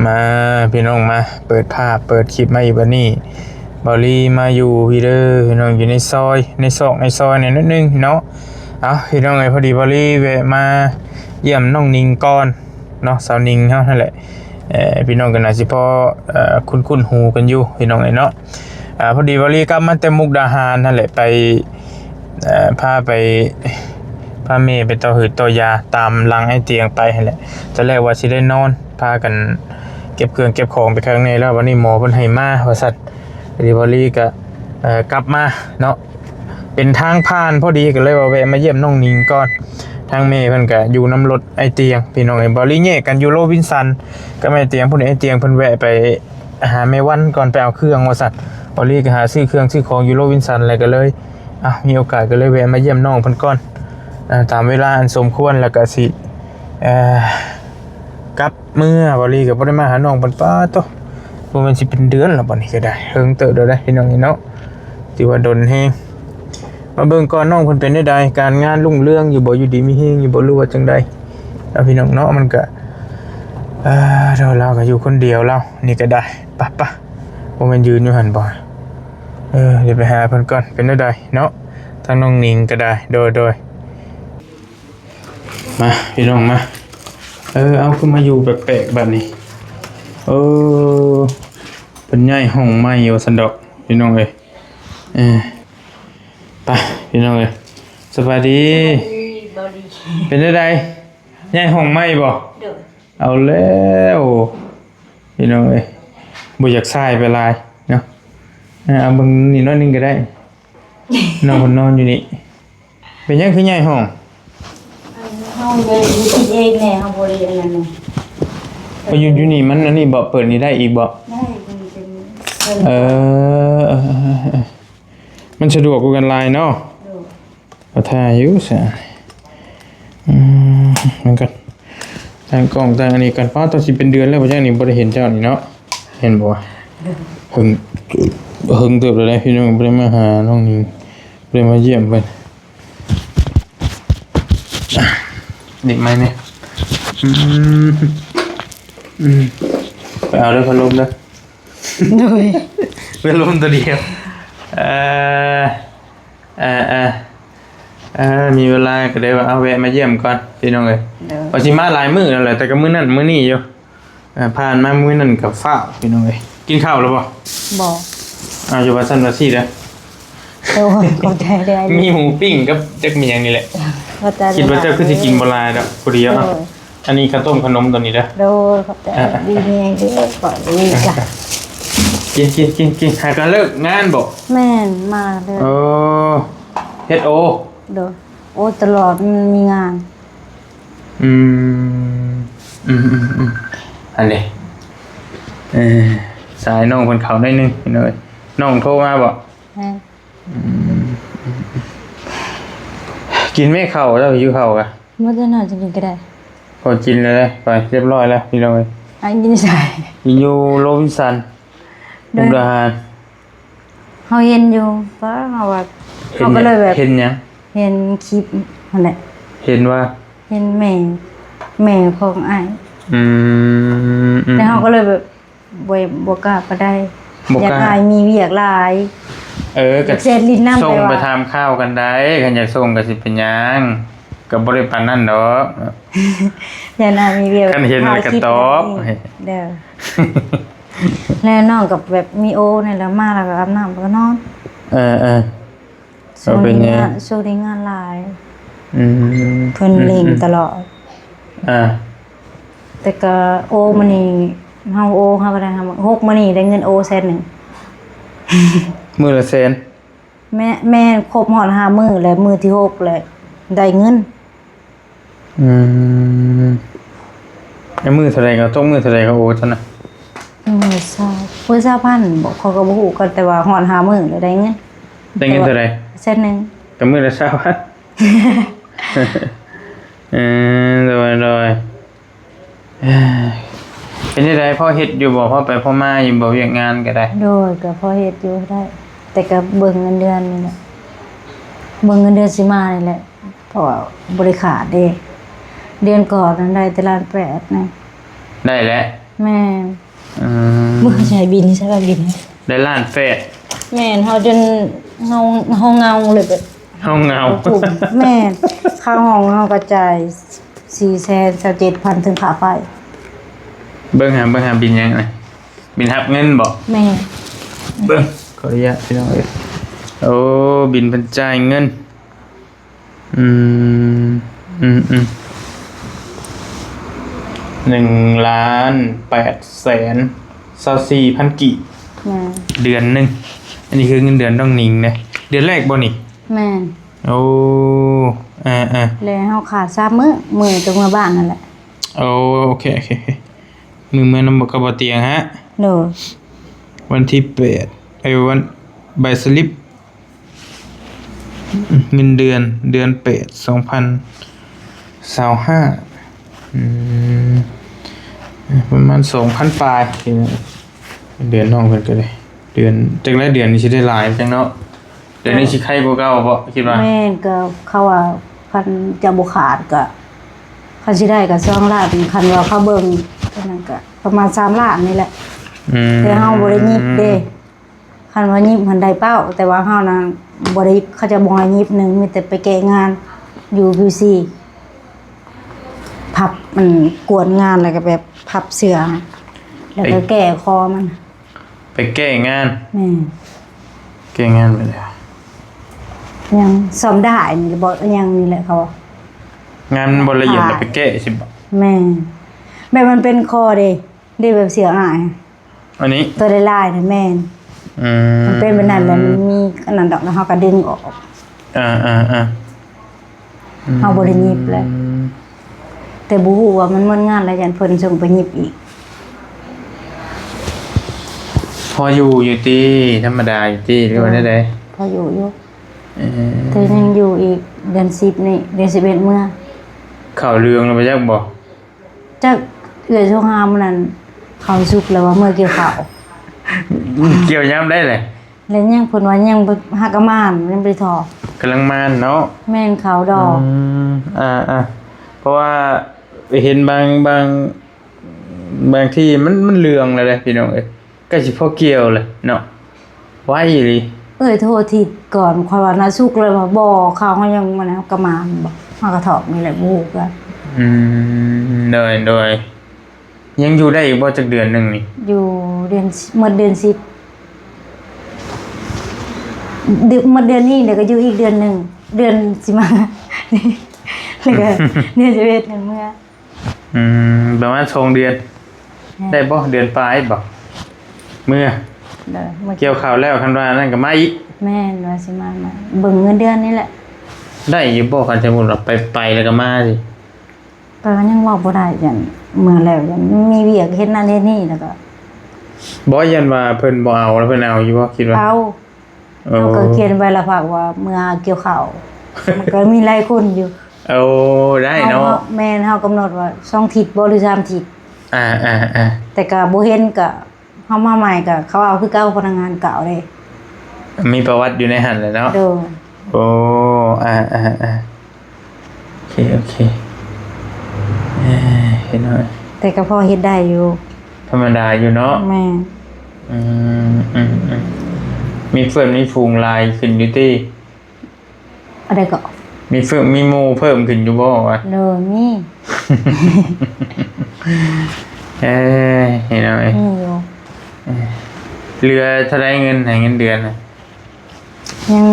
ມາ ພີ່ນ້ອງມາ ເປີດພາບເປີດຄລິບມາອີກບັດນີ້ ເບົາລີມາຢູ່ພີ້ເດີພີ່ນ້ອງ ຢູ່ໃນຊອຍ ໃນຊອກໃນຊອຍໜ້ອຍໜຶ່ງເນາະ. ເອົາ ພີ່ນ້ອງເອີຍ ພໍດີເບົາລີແວະມາຢ້ຽມນ້ອງນິງກ່ອນເນາະ ສາວນິງເຮົາຫັ້ນແຫຼະ. ເອີ ພີ່ນ້ອງກໍໜ້າຊິພໍ ເອີ ຄຸ້ນໆຫູກັນຢູ່ພີ່ນ້ອງເອີຍເນາະ. ອາ ພໍດີເບົາລີກັບມາແຕ່ມຸກດາຫານຫັ້ນແຫຼະ ໄປ ເອີ ພາໄປ ພາແມ່ໄປຕໍ່ຫືດຕໍ່ຢາຕາມຫຼັງອ້າຍຕຽງໄປຫັ້ນແຫຼະ. ຕອນແລກວ່າຊິໄດ້ນອນ ພາກັນເກັບເຄື່ອງເກັບຂອງໄປຂ້າງໃນແລ້ວ ບັດນີ້ໝໍເພິ່ນໃຫ້ມາວ່າຊັ້ນ. ພໍດີເບົາລີກໍ ເອີ ກັບມາເນາະ ເປັນທາງຜ່ານພໍດີ ກໍເລີຍວ່າແວະມາຢ້ຽມນ້ອງນິງກ່ອນ. ທາງແມ່ເພິ່ນກໍຢູ່ນຳລົດອ້າຍຕຽງ ພີ່ນ້ອງເອີຍ. ເບົາລີແຍກກັນຢູ່ໂລວິນສັນກັບອ້າຍຕຽງ ຜູ້ນີ້ອ້າຍຕຽງເພິ່ນແວະໄປຫາແມ່ວັນກ່ອນ ໄປເອົາເຄື່ອງວ່າຊັ້ນ. ເບົາລີກໍຫາຊື້ເຄື່ອງຊື້ຂອງຢູ່ໂລວິນສັນ ແລ້ວກໍເລີຍ ອ່ະ ມີໂອກາດກໍເລີຍແວະມາຢ້ຽມນ້ອງເພິ່ນກ່ອນ ເອີ ຕາມເວລາອັນສົມຄວນ ແລ້ວກໍຊິ ເອີ ກັບເມືອ. ເບົາລີກໍບໍ່ໄດ້ມາຫານ້ອງເພິ່ນ ປາດໂທ້ ບໍ່ແມ່ນຊິເປັນເດືອນແລ້ວ ບັດນີ້ກໍໄດ້ ເຫິງເຕີບແລ້ວເດ້ພີ່ນ້ອງເອີຍເນາະ ຖືວ່າດົນແຮງ. ມາເບິ່ງກ່ອນນ້ອງເພິ່ນເປັນແນວໃດ ການງານຮຸ່ງເຮືອງຢູ່ບໍ່ ຢູ່ດີມີແຮງຢູ່ບໍ່ ຫຼືວ່າຈັ່ງໃດ ເອົາ ພີ່ນ້ອງເນາະ. ມັນກະ ເອີ ເຮົາ ລາວກໍຢູ່ຄົນດຽວລາວນີ້ກໍໄດ້ ປະ ປະ ບໍ່ແມ່ນຢືນຢູ່ຫັ້ນບໍ່ ເອີ ດຽວໄປຫາເພິ່ນກ່ອນ ເປັນແນວໃດເນາະ ທາງນ້ອງນິງກໍໄດ້ ໂດຍ ໂດຍ. ມາ ພີ່ນ້ອງມາ ເອີ ເອົາ ຄືມາຢູ່ແປກໆ ບັດນີ້ ເອີ ເພິ່ນຍ້າຍຫ້ອງໃໝ່ວ່າຊັ້ນດອກ ພີ່ນ້ອງເອີຍ. ເອີ ໄປ ພີ່ນ້ອງເອີຍ ສະບາຍດີ ເປັນຈັ່ງໃດ ຍ້າຍຫ້ອງໃໝ່ບໍ່? ໂດຍ ເອົາແລ້ວ ພີ່ນ້ອງເອີຍ ບໍ່ຢາກສາຍໄປຫຼາຍເນາະ. ເອົາເບິ່ງນີ້ໜ້ອຍໜຶ່ງກໍໄດ້ ນ້ອງເພິ່ນນອນຢູ່ນີ້ ເປັນຫຍັງຄືຍ້າຍຫ້ອງ? ຫ້ອງເດີ ຢູ່ຕິດເອງແນ່ ເຮົາບໍ່ໄດ້ອັນນັ້ນນະ ກໍຢູ່ ຢູ່ນີ້ມັນອັນນີ້ບໍ່ ເປີດນີ້ໄດ້ອີກບໍ່? ໄດ້ ມັນເປັນ ເອີ ເອີ ມັນສະດວກກວ່າກັນຫຼາຍເນາະ. ໂດຍ ກໍຖ້າຢູ່ຊະ ອືມ ມັນກໍຕັ້ງກ້ອງຕັ້ງອັນນີ້ກັນ ປ້າ ຕ້ອງຊິເປັນເດືອນແລ້ວບໍ່ ຈັ່ງນີ້ບໍ່ໄດ້ເຫັນເຈົ້ານີ້ເນາະ ເຫັນບໍ່ວະ? ເຫິງ ເຫິງເຕີບແລ້ວເດ້ ພີ່ນ້ອງ ບໍ່ໄດ້ມາຫານ້ອງນິງ ບໍ່ໄດ້ມາຢ້ຽມເພິ່ນ. ເດັກໃໝ່ແມ່ ອືມ ອືມ ໄປເອົາເດີ ພັດລົມເດີ ໂດຍ ພັດລົມຕົວດຽວ ເອີ ເອີ ເອີ ເອີ ມີເວລາກໍໄດ້ວ່າ ເອົາ ແວະມາຢ້ຽມກ່ອນ ພີ່ນ້ອງເອີຍ. ໂດຍ ວ່າຊິມາຫຼາຍມື້ແລ້ວແຫຼະ ແຕ່ກໍມື້ນັ້ນມື້ນີ້ຢູ່ ເອີ ຜ່ານມາມື້ນັ້ນກໍຟ້າວ ພີ່ນ້ອງເອີຍ. ກິນເຂົ້າແລ້ວບໍ່? ບໍ່. ເອົາ ຢ່າວ່າຊັ້ນວ່າຊີ້ເດີ. ໂດຍ ຂອບໃຈເດີ. ມີໝູປີ້ງກັບຈັກມີຫຍັງນີ້ແຫຼະ. ຂອບໃຈ. ຄິດວ່າເຈົ້າຄືຊິກິນບໍ່ຫຼາຍດອກ ຜູ້ດຽວ. ໂດຍ. ອັນນີ້ເຂົ້າຕົ້ມຂະໜົມຕົວນີ້ເດີ. ໂດຍ ຂອບໃຈ. ອ່າ ດີມີແຮງເດີ ຂໍດີຈ້ະ. ກິນ ກິນ ກິນ ກິນ. ຫາກະເລີກງານບໍ່? ແມ່ນ ມາເລີຍ. ໂອ້ ເຮັດໂອ. ໂດຍ. ໂອ້ ຕະຫຼອດມັນມີງານ. ອືມ ອືມ ອືມ ອືມ ອັນນີ້ ເອີ ສາຍນ້ອງເພິ່ນເຂົ້າໜ້ອຍໜຶ່ງ ພີ່ນ້ອງເອີຍ. ນ້ອງໂທມາບໍ່? ແມ່ນ. ອືມ ກິນແມ່ເຂົ້າ ເຈົ້າຫິວເຂົ້າກະ. ໝົດແລ້ວເນາະ ຈະກິນກໍໄດ້. ພໍກິນແລ້ວເດ້ ໄປ ຮຽບຮ້ອຍແລ້ວ ພີ່ນ້ອງເອີຍ. ໄປກິນໃສ? ກິນຢູ່ໂລບິນສັນ ໂດຍ ມຸກດາຫານ. ເຮົາເຫັນຢູ່ ວ່າເຮົາວ່າ ເຫັນ ເຮົາກໍເລີຍແບບ ເຫັນຫຍັງ? ເຫັນຄລິບຫັ້ນແຫຼະ. ເຫັນວ່າ? ເຫັນແມ່ ແມ່ຂອງອ້າຍ. ອືມ ອືມ ແຕ່ເຮົາກໍເລີຍແບບ ບໍ່ ບໍ່ກ້າປານໃດ. ບໍ່ກ້າ. ຢ້ານອ້າຍມີວຽກຫຼາຍ. ເອີ ກໍສົ່ງໄປຖາມຂ່າວກັນໄດ້ ຄັນຢາກສົ່ງກໍຊິເປັນຫຍັງ ກໍບໍ່ໄດ້ປານນັ້ນດອກ. ຢ້ານອ້າຍມີວຽກ ຄັນເຫັນແລ້ວກໍຕອບ. ເດີ. ແລ້ວນ້ອງກໍແບບມີໂອນີ້ແຫຼະ ມາແລ້ວກໍອາບນ້ຳແລ້ວກໍນອນ. ເອີ ເອີ ຊ່ວງນີ້ງານ ເປັນໄງ ຊ່ວງນີ້ງານຫຼາຍ. ອືມ ເພິ່ນເລັ່ງ ອືມ ຕະຫຼອດ. ອ່າ ແຕ່ກໍໂອມື້ນີ້ ເຮົາໂອ ເຮົາກໍໄດ້ ຫົກມື້ນີ້ໄດ້ເງິນໂອແສນໜຶ່ງ. ມື້ລະແສນ? ແມ່ ແມ່ນຄົບຮອດຫ້າມື້ ແລະ ມື້ທີຫົກ ແລະ ໄດ້ເງິນ. ອືມ ແລ້ວມື້ເທົ່າໃດກໍ ຕົກມື້ເທົ່າໃດກໍໂອຊັ້ນນະ? ມື້ລະຊາວ ມື້ລະຊາວພັນບໍ? ຂ້ອຍກໍບໍ່ຮູ້ ກໍແຕ່ວ່າຮອດຫ້າມື້ແລ້ວໄດ້ເງິນ. ໄດ້ເງິນເທົ່າໃດ? ແສນໜຶ່ງ. ກໍມື້ລະຊາວພັນ. ເອີ ໂດຍ ໂດຍ. ເປັນຈັ່ງໃດ ພໍເຮັດຢູ່ບໍ່? ພໍໄປພໍມາຢູ່ບໍ່? ວຽກງານກໍໄດ້. ໂດຍ ກໍພໍເຮັດຢູ່ໄດ້ ແຕ່ກໍເບິ່ງເງິນເດືອນນີ້ແຫຼະ ເບິ່ງເງິນເດືອນຊິມານີ້ແຫຼະ ເພາະວ່າບໍ່ໄດ້ຂາດເດ້. ເດືອນກ່ອນນັ້ນໄດ້ແຕ່ລ້ານແປດນະ. ໄດ້ແຫຼະ. ແມ່ນ. ອືມ ມື້ເຮົາຊິໃຫ້ບິນໃສ່ວ່າບິນ ໄດ້ລ້ານແປດ. ແມ່ນ ເຮົາຈົນເຮົາ ເຮົາເຫງົາເລີຍແບບ ເຮົາເຫງົາ. ແມ່ນ ຄ່າຫ້ອງເຮົາກະຈ່າຍສີ່ແສນຊາວເຈັດພັນ ເຖິງຄ່າໄຟ. ເບິ່ງຫາ ເບິ່ງຫາບິນຫຍັງນະ? ບິນຮັບເງິນບໍ? ແມ່ນ. ເບິ່ງ ຂໍອະນຸຍາດພີ່ນ້ອງເອີຍ. ໂອ້ ບິນເພິ່ນຈ່າຍເງິນ. ອືມ ອືມ ອືມ ໜຶ່ງລ້ານແປດແສນຊາວສີ່ພັນກີບ. ແມ່ນ. ເດືອນໜຶ່ງ. ອັນນີ້ຄືເງິນເດືອນນ້ອງໜິງເດ້. ເດືອນແລກບໍ່ນີ້? ແມ່ນ. ໂອ້ ເອີໆ ແລ້ວເຮົາຂາດສາມມື້ ມື້ຈະເມືອບ້ານຫັ້ນແຫຼະ. ໂອ້ ໂອເຄ ໂອເຄ ໂອເຄ ມື້ເມືອນຳກັບບໍ່ຕຽງຮະ? ໂດຍ. ວັນທີແປດ ເອີ ວັນ ໃບສະລິບ ເງິນເດືອນ ເດືອນແປດ ສອງພັນຊາວຫ້າ. ອືມ ປະມານສອງພັນປາຍ ເດືອນນ້ອງເພິ່ນກະໄດ້ ເດືອນ ຈັກໄດ້ເດືອນນີ້ຊິໄດ້ຫຼາຍຈັງເນາະ. ດຽວນີ້ຊິໄຄກວ່າເກົ່າບໍ່ ຄິດວ່າ? ແມ່ນ ກໍເຂົາວ່າຄັນຈະບໍ່ຂາດກໍ ຄັນຊິໄດ້ກໍສອງລ້ານ ຄັນວ່າເຂົາເບິ່ງອັນນັ້ນກໍປະມານສາມລ້ານນີ້ແຫຼະ. ອືມ ແຕ່ເຮົາບໍ່ໄດ້ຍິບເດ້ ຄັນວ່າຍິບຫັ້ນໄດ້ເປົ້າ ແຕ່ວ່າເຮົານະບໍ່ໄດ້ ເຂົາເຈົ້າບໍ່ໃຫ້ຍິບໜຶ່ງ ມີແຕ່ໄປແກ້ງານຢູ່ UPC ພັບ ອັນ ກວດງານ ແລ້ວກໍແບບພັບເສື້ອ ແລ້ວກໍແກ້ຄໍມັນ. ໄປແກ້ງານ. ແມ່ນ. ແກ້ງານແບບໃດ? ຫຍັງ ສ້ອມດ້າຍນີ້ແຫຼະ ບໍ່ ອີຫຍັງນີ້ແຫຼະເຂົາວ່າ ງານມັນບໍ່ລະອຽດ ແລ້ວໄປແກ້ຊິບໍ? ແມ່ນ. ແບບມັນເປັນຄໍເດ້ ເດ້ ແບບເສື້ອອ້າຍ ອັນນີ້ ໂຕລາຍໆນະ. ແມ່ນ. ອືມ ມັນເປັນແບບນັ້ນແຫຼະ ມັນມີອັນນັ້ນດອກ ແລ້ວເຮົາກໍດຶງອອກ. ອ່າໆໆ ອືມ ເຮົາບໍ່ໄດ້ຫຍິບແຫຼະ ແຕ່ບໍ່ຮູ້ວ່າມັນໝົດງານແລ້ວ ຢ້ານເພິ່ນສົ່ງໄປຫຍິບອີກ. ພໍຢູ່ຢູ່ຕິ ທຳມະດາຢູ່ຕິ ຫຼືວ່າແນວໃດ? ພໍຢູ່ຢູ່. ເອີ ແຕ່ຍັງຢູ່ອີກ ເດືອນສິບນີ້ ເດືອນສິບເອັດເມືອ. ເຂົ້າເຫຼືອງແລ້ວບໍ່ຈັກບໍ່? ຈັກ ເອື້ອຍໂທຫາມື້ນັ້ນ ເຂົ້າສຸກແລ້ວວ່າເມືອກ່ຽວເຂົ້າ. ກ່ຽວຍາມໃດແຫຼະ? ແລ້ວຍັງ ເພິ່ນວ່າຍັງບໍ່ ຫາກະໝານ ຍັງບໍ່ໄດ້ຖອກ ກຳລັງໝານເນາະ. ແມ່ນ ເຂົ້າດອກ. ອືມ ອ່າໆ ເພາະວ່າເຫັນບາງ ບາງ ບາງທີ່ມັນ ມັນເຫຼືອງແລ້ວເດ້ພີ່ນ້ອງເອີຍ. ໃກ້ຊິພໍກ່ຽວແຫຼະເນາະ ໄວອີ່ຫຼີ. ເອື້ອຍໂທທິດກ່ອນ ຂ້ອຍວ່ານະ ສຸກແລ້ວວ່າ ບໍ່ ເຂົ້າເຮົາຍັງ ມັນກະໝານບໍ່ ເຮົາກະຖອກນີ້ແຫຼະ ບໍ່ຮູ້ຄືກັນ. ອືມ ໂດຍ ໂດຍ. ຍັງຢູ່ໄດ້ອີກບໍ່ ຈັກເດືອນໜຶ່ງນີ້? ຢູ່ເດືອນ ໝົດເດືອນສິບ ເດືອນ ໝົດເດືອນນີ້ ແລ້ວກໍຢູ່ອີກເດືອນໜຶ່ງ ເດືອນຊິມາ ແລ້ວກໍເດືອນສິບເອັດຍັງເມືອ. ອືມ ປະມານສອງເດືອນ. ແມ່ນ. ໄດ້ບໍ່ ເດືອນປາຍບໍ່ ເມືອ? ໂດຍ. ກ່ຽວເຂົ້າແລ້ວ ຄັນວ່ານັ້ນກໍມາອີກ. ແມ່ນ ວ່າຊິມາ ມາເບິ່ງເງິນເດືອນນີ້ແຫຼະ. ໄດ້ຢູ່ບໍ່ ຄັນສົມມຸດວ່າໄປ ໄປແລ້ວກໍມາຊິ? ກໍຍັງເວົ້າບໍ່ໄດ້ ຢ້ານເມືອແລ້ວ ຢ້ານມີວຽກເຮັດນັ້ນເຮັດນີ້ ແລ້ວກໍ ບໍ່ ຢ້ານວ່າເພິ່ນບໍ່ເອົາ ແລ້ວເພິ່ນເອົາຢູ່ບໍ່ ຄິດວ່າ? ເອົາ. ເອີ ເຮົາກໍຂຽນໃບລາພັກວ່າເມືອກ່ຽວເຂົ້າ ມັນກໍມີຫຼາຍຄົນຢູ່. ໂອ້ ໄດ້ເນາະ. ເຮົາ ແມ່ນ ເຮົາກຳນົດວ່າສອງທິດບໍ່ ຫຼືສາມທິດ. ອ່າໆໆ ແຕ່ກໍບໍ່ເຫັນ ກໍເຮົາມາໃໝ່ ກໍເຂົາເອົາຄືເກົ່າ ພະນັກງານເກົ່າເດ້. ມີປະຫວັດຢູ່ໃນຫັ້ນແຫຼະເນາະ. ໂດຍ. ໂອ້ ອ່າໆໆ ໂອເຄ ໂອເຄ ເອີ ເຫັນແລ້ວ ແຕ່ກໍພໍເຮັດໄດ້ຢູ່. ທຳມະດາຢູ່ເນາະ. ແມ່ນ. ອືມ ອືມ ອືມ ມີເພື່ອນມີຝູງຫຼາຍຂຶ້ນຢູ່ຕິ? ອັນໃດກໍ? ມີເພື່ອນມີໝູ່ເພີ່ມຂຶ້ນຢູ່ບໍ່ວະ? ໂດຍ ມີ. ເອີ ເຫັນແລ້ວ ມີຢູ່. ເອີ ເຫຼືອເທົ່າໃດເງິນໃຫ້ເງິນເດືອນນະ? ຍັງ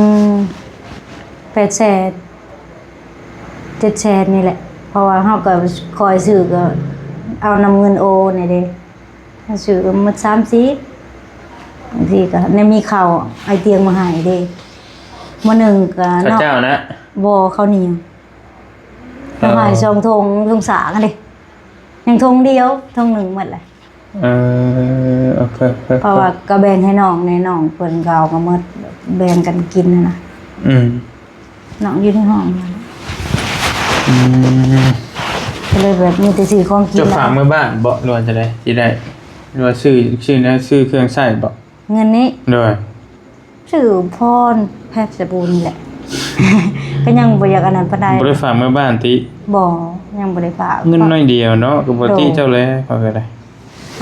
ແປດແສນ ເຈັດແສນນີ້ແຫຼະ ເພາະວ່າເຮົາກໍຄ່ອຍຊື້ ກໍເອົານຳເງິນໂອນີ້ເດ້ ເຮົາຊື້ກໍໝົດສາມສິບ ບາງທີກໍໄດ້ມີເຂົ້າໄອຕຽງມາໃຫ້ເດ້ ມື້ໜຶ່ງກໍ ເຂົ້າເຈົ້ານະ? ບໍ່ ເຂົ້າໜຽວ ເອົາໃຫ້ສອງຖົງ ຖົງສາງຫັ້ນເດ້ ຍັງຖົງດຽວ ຖົງໜຶ່ງໝົດແຫຼະ. ເອີ ໂອເຄ ໂອເຄ ເພາະວ່າກໍແບ່ງໃຫ້ນ້ອງແດ່ ນ້ອງເພິ່ນກໍເອົາກໍໝົດ ແບ່ງກັນກິນຫັ້ນນະ. ອືມ ນ້ອງຢູ່ໃນຫ້ອງນັ້ນ ອືມ ກໍເລີຍແບບມີແຕ່ຊື້ຂອງກິນ. ເຈົ້າຝາກເມືອບ້ານບໍ ຫຼືວ່າຈັ່ງໃດ? ຊິໄດ້ ຫຼືວ່າຊື້ ຊື້ແນວ ຊື້ເຄື່ອງໃຊ້ບໍ? ເງິນນີ້? ໂດຍ. ຊື້ພອນແພັດສະບູນນີ້ແຫຼະ ກໍຍັງບໍ່ຢາກອັນນັ້ນປານໃດ. ບໍ່ໄດ້ຝາກເມືອບ້ານຕິ? ບໍ່ ຍັງບໍ່ໄດ້ຝາກ. ເງິນໜ້ອຍດຽວເນາະ ກໍບໍ່ຕິເຈົ້າແຫຼະ ເຂົາກໍໄດ້.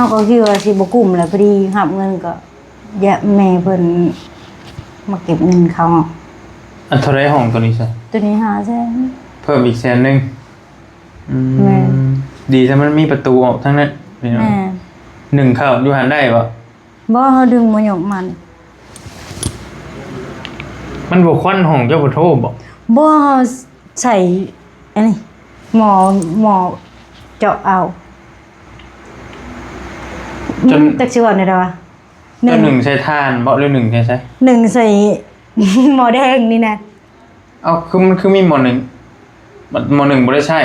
ເຮົາກໍຄິດວ່າຊິບໍ່ກຸ້ມແຫຼະ ພໍດີຮັບເງິນກໍ ຍະ ແມ່ເພິ່ນມາເກັບເງິນເຂົາ. ອັນເທົ່າໃດຫ້ອງໂຕນີ້ຊະ? ໂຕນີ້ຫ້າແສນ ເພີ່ມອີກແສນໜຶ່ງ. ອືມ ແມ່ນ ດີຊະມັນມີປະຕູອອກທາງນັ້ນ. ແມ່ນ ໜຶ້ງເຂົ້າຢູ່ຫັ້ນໄດ້ບໍ່? ບໍ່ ເຮົາດຶງບໍ່ຍົກມັນ. ມັນບໍ່ຄວັນຫ້ອງເຈົ້າບໍ່ໂທບໍ່? ບໍ່ ເຮົາໃສ່ອັນນີ້ ໝໍ້ ໝໍ້ເຈາະເອົາ. ຈົນ ຈັກຊິເວົ້າແນວໃດວະ? ເຈົ້າໜຶ້ງໃສ່ຖ່ານບໍ່ ຫຼືໜຶ້ງໃສ່ໃສ? ໜຶ້ງໃສ່ໝໍ້ແດງນີ້ນະ. ເອົ້າ ຄືມັນຄືມີໝໍ້ໜຶ້ງ ໝໍ້ໜຶ້ງບໍ່ໄດ້ໃຊ້?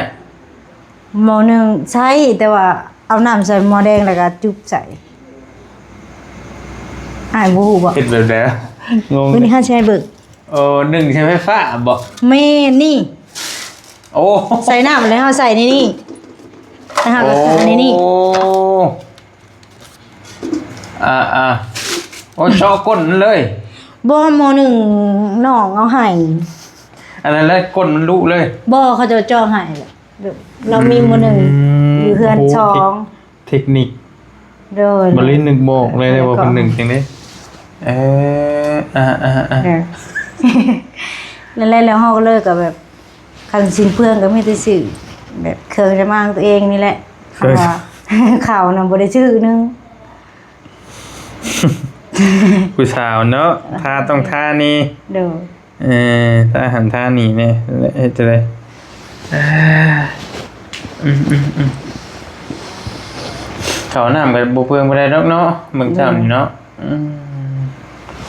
ໝໍ້ໜຶ້ງໃຊ້ ແຕ່ວ່າເອົານ້ຳໃສ່ໝໍ້ແດງ ແລ້ວກໍຈຸບໃສ່. ອ້າຍບໍ່ຮູ້ບໍ່? ເຮັດແບບໃດ? ງົງ. ມື້ນີ້ເຮົາຊິໃຫ້ເບິ່ງ. ເອີ ໜຶ້ງໃຊ້ໄຟຟ້າບໍ່? ແມ່ນນີ້. ໂອ້ ໃສ່ນ້ຳແລ້ວເຮົາໃສ່ໃນນີ້ ແລ້ວເຮົາກໍ ໂອ້ ໃສ່ໃນນີ້. ອ່າໆ ໂອ້ ເຈາະກົ້ນມັນເລີຍ. ບໍ່ ໝໍ້ໜຶ້ງນ້ອງເອົາໃຫ້ ອັນນັ້ນແຫຼະ ກົ້ນມັນລຸເລີຍ. ບໍ່ ເຂົາເຈົ້າເຈາະໃຫ້. ລາວມີໝໍ້ໜຶ້ງ ອືມ ຢູ່ເຮືອນ ໂອ້ ສອງ ເທັກ ເທັກນິກ. ໂດຍ ບັດນີ້ນຶກບໍ່ອອກເລີຍ ແລ້ວກໍ ວ່າເພິ່ນໜຶ້ງຈັ່ງໃດ. ເອີ ອ່າໆໆ ເອີ ນັ້ນແຫຼະ. ແລ້ວເຮົາກໍເລີຍກໍແບບ ຄັນສິ້ນເປືອງກໍມີແຕ່ຊື້ແບບເຄື່ອງສຳອາງຕົວເອງນີ້ແຫຼະ. ເອີ ເພາະວ່າເຂົ້ານະບໍ່ໄດ້ຊື້ໜຶ່ງ. ຜູ້ສາວເນາະ ທາຕ້ອງທານີ້. ໂດຍ ເອີ ທາຫັ້ນທານີ້ແດ່ ເຮັດຈັ່ງໃດ? ເອີ ອືມໆໆ ເຂົ້ານ້ຳກໍບໍ່ເປືອງປານໃດດອກເນາະ ເບິ່ງເຈົ້ານີ້ເນາະ. ໂດຍ ອືມ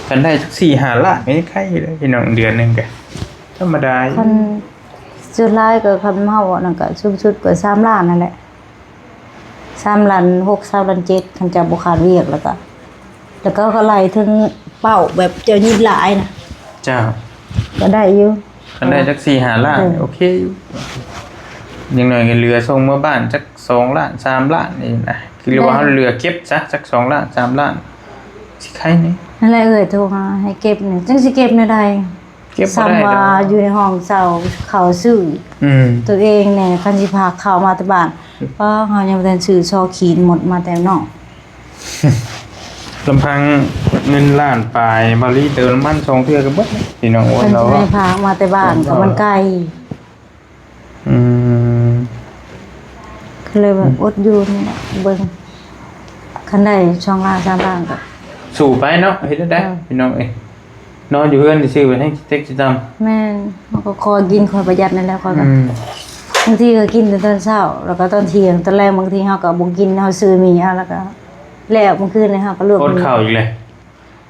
ຄັນໄດ້ຈັກສີ່ຫ້າລ້ານກໍຍັງໄຄຢູ່ເດ້ພີ່ນ້ອງ ເດືອນໜຶ່ງກໍທຳມະດາຢູ່. ຄັນ ສຸດທ້າຍກໍ ຄັນເຮົາເວົ້ານັ້ນກໍສູງສຸດກໍສາມລ້ານນັ້ນແຫຼະ ສາມລ້ານຫົກ ສາມລ້ານເຈັດ ຄັນເຈົ້າບໍ່ຂາດວຽກ. ແລ້ວກໍ ແລ້ວກໍ ກໍໄລ່ເຖິງເປົ້າແບບເຈົ້າຍິດຫຼາຍນະ. ເຈົ້າ ກໍໄດ້ຢູ່ ຄັນໄດ້ຈັກສີ່ຫ້າລ້ານ ເອີ ໂອເຄຢູ່. ຢ່າງໜ້ອຍກໍເຫຼືອສົ່ງເມືອບ້ານຈັກສອງລ້ານ ສາມລ້ານນີ້ນະ ຄືວ່າເຮົາເຫຼືອເກັບຊະ ຈັກສອງລ້ານ ສາມລ້ານ ຊິໄຄແດ່. ນັ້ນແຫຼະ ເອື້ອຍໂທມາໃຫ້ເກັບນີ້ ຈັ່ງຊິເກັບແນວໃດ? ເກັບບໍ່ໄດ້ດອກ ສ່ຳວ່າຢູ່ໃນຫ້ອງເຊົ່າ ເຂົ້າຊື້ ອືມ ຕົວເອງແດ່. ຄັນຊິພາເຂົ້າມາແຕ່ບ້ານ ປ້າ ເຮົາຍັງບໍ່ທັນຊື້ຊອກຂີນໝົດມາແຕ່ນອກ. ລຳພັງເງິນລ້ານປາຍ ບາລີເຕີມນ້ຳມັນສອງເທື່ອກໍເບິດແລ້ວ ພີ່ນ້ອງ. ໂອ້ຍ ຄັນຊິໃຫ້ພາມາແຕ່ບ້ານກໍມັນໄກ. ອືມ ກໍເລີຍວ່າ ອືມ ອົດຢູ່ນີ້ແຫຼະ ເບິ່ງ ຄັນໄດ້ສອງລ້ານ ສາມລ້ານກໍສູ້ໄປເນາະ. ເຮັດແນວໃດ ເອີ ພີ່ນ້ອງເອີຍ ນອນຢູ່ເຮືອນຊື່ໆ ແຮງຊິເຕັກຊິຕ່ຳ. ແມ່ນ ເຮົາກໍຄ່ອຍກິນຄ່ອຍປະຢັດນັ້ນແຫຼະ. ຂ້ອຍກໍ ອືມ ບາງທີກໍກິນແຕ່ຕອນເຊົ້າ ແລ້ວກໍຕອນທ່ຽງ ຕອນແລງບາງທີເຮົາກໍບໍ່ກິນ ເຮົາຊື້ໝີ່ເອົາ ແລ້ວກໍແລ້ວ. ມື້ຄືນນີ້ເຮົາກໍລວກ ອົດເຂົ້າອີກແລ້ວ.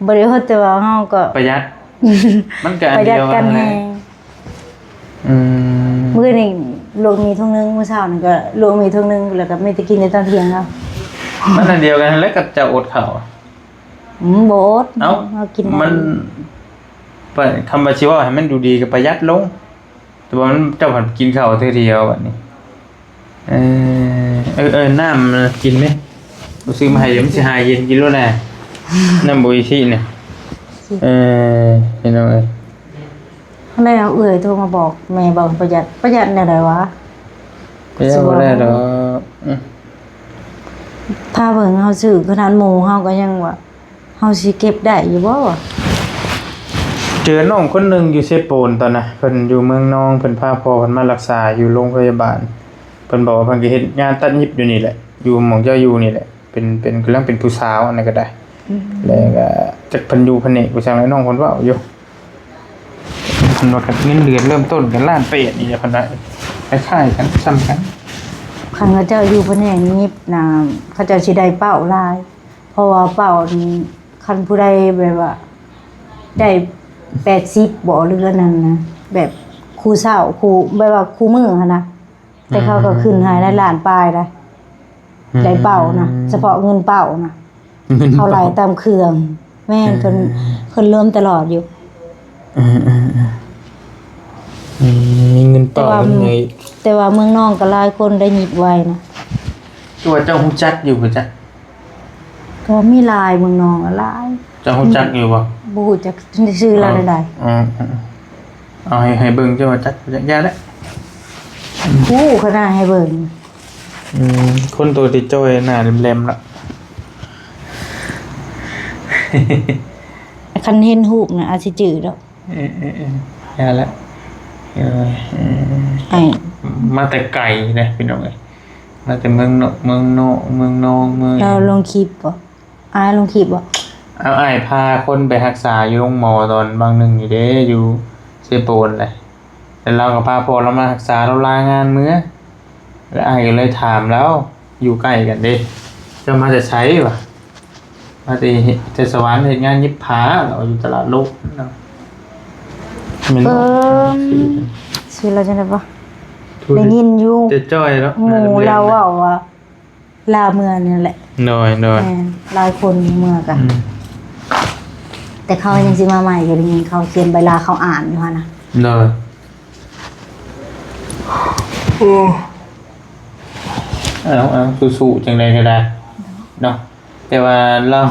ບໍ່ໄດ້ອົດ ແຕ່ວ່າເຮົາກໍປະຢັດ ມັນກໍອັນດຽວກັນແຮງ. ອືມ ມື້ນີ້ລວກໝີ່ຖົງໜຶ່ງ ມື້ເຊົ້ານີ້ກໍລວກໝີ່ຖົງໜຶ່ງ ແລ້ວກໍມີແຕ່ກິນແຕ່ຕອນທ່ຽງເອົາ. ມັນອັນດຽວກັນແຫຼະ ກັບເຈົ້າອົດເຂົ້າ. ອືມ ບໍ່ອົດ ເອົ້າ ເຮົາກິນໄດ້. ມັນ ປະ ຄຳວ່າຊິເວົ້າໃຫ້ມັນດູດີກໍປະຢັດລົງ. ແຕ່ວ່າມັນ ເຈົ້າພັດກິນເຂົ້າເທື່ອດຽວບັດນີ້. ເອີ ເອີ ເອີ ນ້ຳກິນໄໝ? ບໍ່ຊື້ມາໃຫ້ ມັນຊິຫາຍເຢັນກິນໂລດນະ. ນ້ຳໂອອິຊິນະ. ເອີ ພີ່ນ້ອງເອີຍ ແລ້ວເອື້ອຍໂທມາບອກແມ່ບອກປະຢັດ ປະຢັດແນວໃດວະ? ປະຢັດບໍ່ໄດ້ດອກ. ອືມ ພາເບິ່ງເຮົາຊື້ ຂະໜາດໝູ່ເຮົາກໍຍັງວ່າ ເຮົາຊິເກັບໄດ້ຢູ່ບໍ່ວະ? ເຈີນ້ອງຄົນໜຶ່ງຢູ່ເຊໂປນຕອນນະ ເພິ່ນຢູ່ເມືອງນອງ ເພິ່ນພາພໍ່ເພິ່ນມາລັກສາຢູ່ໂລງພະຍາບານ. ເພິ່ນບອກວ່າເພິ່ນກໍເຮັດງານຕັດຫຍິບຢູ່ນີ້ແຫຼະ ຢູ່ໝ່ອງເຈົ້າຢູ່ນີ້ແຫຼະ ເປັນ ເປັນ ກຳລັງເປັນຜູ້ສາວ ອັນນັ້ນກໍໄດ້. ອືມ ແລ້ວກໍຈັກເພິ່ນຢູ່ພະແນກຫຍັງແຫຼະ ນ້ອງເພິ່ນເວົ້າຢູ່. ເພິ່ນວ່າເງິນເດືອນເລີ່ມຕົ້ນກັນລ້ານແປດນີ້ແຫຼະ ເພິ່ນວ່າ ຄ້າຍໆກັນ ສ່ຳກັນ. ຄັນເຂົາເຈົ້າຢູ່ພະແນກຫຍິບນະ ເຂົາເຈົ້າຊິໄດ້ເປົ້າຫຼາຍ. ເພາະວ່າເປົ້ານີ້ ຄັນຜູ້ໃດແບບວ່າໄດ້ແປດສິບບໍ ຫຼືອັນນັ້ນນະ ແບບຄູ່ເຊົ້າ ຄູ່ ແບບວ່າຄູ່ມື້ຫັ້ນນະ ແຕ່ເຂົາກໍຂຶ້ນໃຫ້ໄດ້ລ້ານປາຍໄດ໋ ອືມ ໄດ້ເປົ້ານະ ອືມ ສະເພາະເງິນເປົ້ານະ ເງິນເປົ້າ ເຂົາໄລ່ຕາມເຄື່ອງ. ແມ່ນ ເອີ ເພິ່ນ ເພິ່ນລວມຕະຫຼອດຢູ່. ເອີໆໆ ອືມ ມີເງິນເປົ້າ ແຕ່ວ່າ ເງິນໃນ ແຕ່ວ່າເມືອງນອງກໍຫຼາຍຄົນໄດ້ຫຍິບໄວນະ. ຄືວ່າເຈົ້າຮູ້ຈັກຢູ່ບໍ່ຈັກ? ກໍມີຫຼາຍ ເມືອງນອງຫຼາຍ. ເຈົ້າຮູ້ຈັກຢູ່ບໍ່? ບໍ່ຮູ້ຈັກຊື່ລາວໃດໆ. ອໍ ເອົາໃຫ້ ໃຫ້ເບິ່ງ ເຈົ້າວ່າຈັກ ຈັກ ຢ່າແຫຼະ. ຮູ້ຂະໜາດໃຫ້ເບິ່ງ. ອືມ ຄົນໂຕຕິດຈ້ອຍ ໜ້າແຫຼມໆ ລະ ຄັນເຫັນຮູບນະອາດຊິຈື່ດອກ. ເອີໆໆ ຢ່າລະ ເອີ ເອີ ອ້າຍ ມາແຕ່ໄກເດ້ພີ່ນ້ອງເອີຍ ມາແຕ່ເມືອງນອກ ເມືອງນອກ ເມືອງນອງ ເມືອງ ລາວລົງຄລິບບໍ່? ອ້າຍລົງຄລິບບໍ່? ເອົາ ອ້າຍພາຄົນໄປຮັກສາຢູ່ໂຮງໝໍຕອນບາງໜຶ່ງຢູ່ເດ້ ຢູ່ເຊໂປນແຫຼະ ແລ້ວລາວກໍພາພໍ່ລາວມາຮັກສາ ລາວລາງານເມືອ ແລ້ວອ້າຍກໍເລີຍຖາມລາວ ຢູ່ໃກ້ກັນເດ້ ເຈົ້າມາແຕ່ໃສ? ວ່າ ມາແຕ່ ແຕ່ສະຫວັນ ເຮັດງານຫຍິບຜ້າ ລາວຢູ່ຕະຫຼາດໂລກເນາະ ແມ່ນບໍ່? ເອີ ຊື່ລາວຈັ່ງໃດວະ? ໄດ້ຍິນຢູ່ ແຕ່ຈ້ອຍເນາະ ໝູ່ລາວເວົ້າວ່າ ລາວເມືອນັ້ນແຫຼະ ໂດຍໆ ແມ່ນ ຫຼາຍຄົນເມືອກະ ອືມ ແຕ່ເຂົາຍັງຊິມາໃໝ່ ກໍໄດ້ຍິນເຂົາຂຽນໃບລາເຂົາອ່ານຢູ່ຫັ້ນນະ ໂດຍ ໂອ້ ເອົາໆ ສູ້ໆ ຈັ່ງໃດກໍໄດ້ເນາະ ແຕ່ວ່າລາວ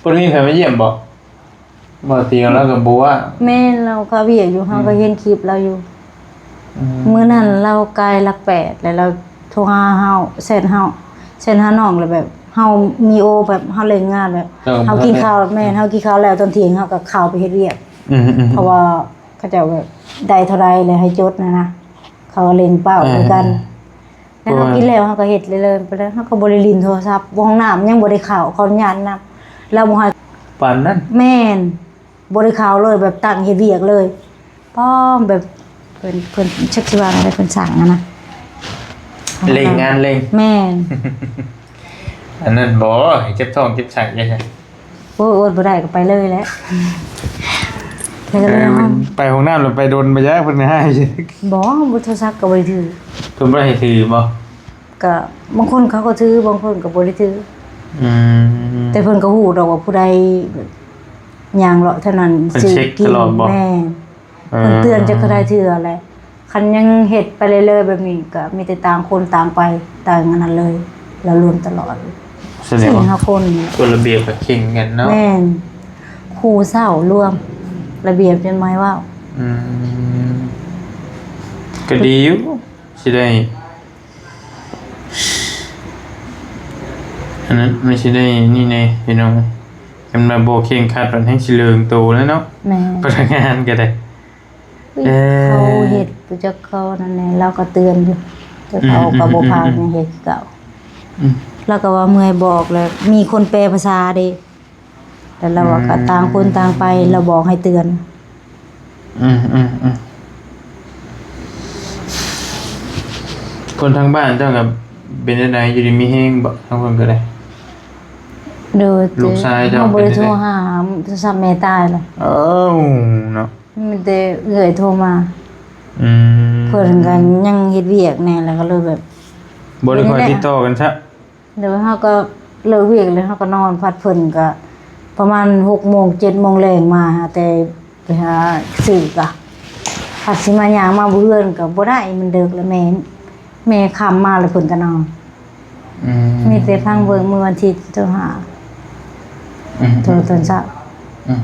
ເພິ່ນມີໃຜມາຢ້ຽມບໍ່? ບໍ່ຕິ ລາວກໍບໍ່ວ່າງ ແມ່ນ ລາວຄາວຽກຢູ່ ເຮົາກໍເຫັນຄລິບລາວຢູ່ ອືມ ມື້ນັ້ນລາວກາຍຫຼັກແປດ ແລ້ວລາວໂທຫາເຮົາ ແຊັດເຮົາ ແຊັດຫານ້ອງ ແລ້ວແບບເຮົາມີໂອ ແບບເຮົາເລັ່ງງານ ແບບເຮົາກິນເຂົ້າ ແມ່ນ ເຮົາກິນເຂົ້າແລ້ວຕອນທ່ຽງເຮົາກໍເຂົ້າໄປເຮັດວຽກ ອືມໆໆ ເພາະວ່າເຂົາເຈົ້າແບບໄດ້ເທົ່າໃດແລ້ວໃຫ້ຈົດນະນະ ເຂົາກໍເລັ່ງເປົ້າຄືກັນ ເອີ ແລ້ວເຮົາກິນແລ້ວເຮົາກໍເຮັດເລີຍໆ ໄປເລີຍ ເຮົາກໍບໍ່ໄດ້ຫຼິ້ນໂທລະສັບ ຫ້ອງນ້ຳຍັງບໍ່ໄດ້ເຂົ້າ ຂໍອະນຸຍາດນຳ ລາວບໍ່ໃຫ້ ປານນັ້ນ ແມ່ນ ບໍ່ໄດ້ເຂົ້າເລີຍ ແບບຕັ້ງເຮັດວຽກເລີຍ ປ້ອມ ແບບເພິ່ນ ເພິ່ນຈັກຊິວ່າແນວໃດ ເພິ່ນສັ່ງຫັ້ນນະ ເລັ່ງ ງານເລັ່ງ ແມ່ນ ອັນນັ້ນບໍ່ ເຈັບທ້ອງເຈັບໄສ້ເດ້ ໂອ້ຍ ອົດບໍ່ໄດ້ກໍໄປເລີຍແຫຼະ ແຕ່ກໍເລີຍ ເອີ ເຮົາ ໄປຫ້ອງນ້ຳແລ້ວໄປດົນໄປຢາກເພິ່ນໃຫ້ ບໍ່ ບໍ່ ໂທລະສັບກໍບໍ່ໄດ້ຖື ເພິ່ນບໍ່ໄດ້ໃຫ້ຖືບໍ່? ກໍບາງຄົນເຂົາກໍຖື ບາງຄົນກໍບໍ່ໄດ້ຖື ອືມ ແຕ່ເພິ່ນກໍຮູ້ດອກວ່າຜູ້ໃດຍ່າງເລາະເທົ່ານັ້ນ ເພິ່ນເຊັກຕະຫຼອດບໍ່? ແມ່ນ ເອີ ເພິ່ນເຕືອນຈັກເທົ່າໃດເທື່ອແຫຼະ ຄັນຍັງເຮັດໄປເລື້ອຍໆແບບນີ້ ກໍມີແຕ່ຕ່າງຄົນຕ່າງໄປ ຕ່າງອັນນັ້ນເລີຍ ລະລວມຕະຫຼອດ ສະແດງວ່າ ສີ່ຫ້າຄົນ ກົດລະບຽບກໍເຄັ່ງກັນເນາະ ແມ່ນ ຄູ່ເຊົ້າລວມ ລະບຽບຈົນບໍ່ໃຫ້ເວົ້າ ອືມ ກໍດີຢູ່ ຊິໄດ້ ອັນນັ້ນມັນຊິໄດ້ນີ້ແດ່ພີ່ນ້ອງ ຄັນວ່າບໍ່ເຄັ່ງຄັດ ມັນແຮ່ງຊິເລີງໂຕແລ້ວເນາະ ແມ່ນ ພະນັກງານກໍໄດ້ ເອີ ເຂົາເຮັດ ຜູ້ຈັກເຂົານັ້ນແຫຼະ ລາວກໍເຕືອນຢູ່ ແຕ່ເຂົາກໍບໍ່ພາຍັງເຮັດຄືເກົ່າ ອືມ ລາວກໍວ່າເມື່ອຍບອກ ແລ້ວມີຄົນແປພາສາເດ້ ແລ້ວລາວວ່າ ອືມ ກໍຕ່າງຄົນຕ່າງໄປ ລາວບອກໃຫ້ເຕືອນ ອືມໆໆ ຄົນທາງບ້ານເຈົ້າກໍເປັນຈັ່ງໃດ ຢູ່ດີມີແຮງບໍ່? ທາງເພິ່ນກໍໄດ້ ໂດຍ ລູກຊາຍເຈົ້າ ເຮົາບໍ່ໄດ້ໂທຫາ ໂທລະສັບແມ່ຕາຍແລ້ວ ເອີ ເນາະ ມີແຕ່ເອື້ອຍໂທມາ ອືມ ເພິ່ນກໍຍັງເຮັດວຽກແດ່ ແລ້ວກໍເລີຍແບບ ບໍ່ໄດ້ຄ່ອຍຕິດຕໍ່ກັນຊະ ໂດຍ ເຮົາກໍເລີກວຽກແລ້ວ ເຮົາກໍນອນ ພັດເພິ່ນກໍປະມານຫົກໂມງ ເຈັດໂມງແລງມາ ຫາແຕ່ໄປຫາຊື້ກະ ພັດຊິມາຍ່າງມາເຮືອນກໍບໍ່ໄດ້ ມັນເດິກແລ້ວ ແມ່ ແມ່ຄ່ຳມາແລ້ວເພິ່ນກໍນອນ ອືມ ມີແຕ່ຟັງເບິ່ງ ມື້ວັນທິດໂທຫາ ອືມ ໂທຕອນເຊົ້າ ອືມ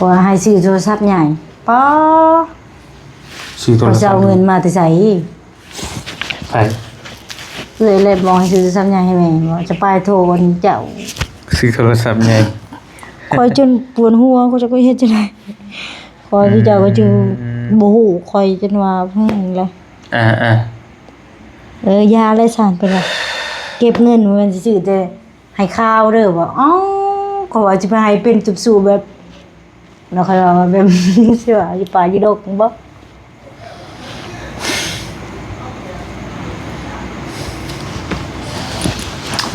ວ່າໃຫ້ຊື້ໂທລະສັບໃຫຍ່ ປາ ຊື້ໂທລະສັບ ເຂົາຈະເອົາເງິນມາແຕ່ໃສ? ໃຜ? ເອື້ອຍແຫຼະບອກໃຫ້ຊື້ໂທລະສັບໃຫຍ່ໃຫ້ແມ່ ວ່າຈະໄປໂທອັນເຈົ້າ ຊື້ໂທລະສັບໃຫຍ່ ຂ້ອຍຈົນປວດຫົວ ຂ້ອຍຈັກວ່າເຮັດຈັ່ງໃດ ຂ້ອຍ ອືມ ເຈົ້າກໍຈຶ່ງບໍ່ຮູ້ ຂ້ອຍຈົນວ່າ ເອີ ແລ້ວ ອ່າໆ ເອີ ຢ່າແລ້ວຊັ້ນ ເພິ່ນວ່າ ເກັບເງິນບໍ່ແມ່ນຊິຊື້ແຕ່ໃຫ້ຄາວເດີ ວ່າ ເອົ້າ ຂ້ອຍວ່າຊິໄປໃຫ້ເປັນຊຸບໆແບບ ແລ້ວຂ້ອຍວ່າແບບ ຊິວ່າຢູ່ປ່າຢູ່ດົງບໍ?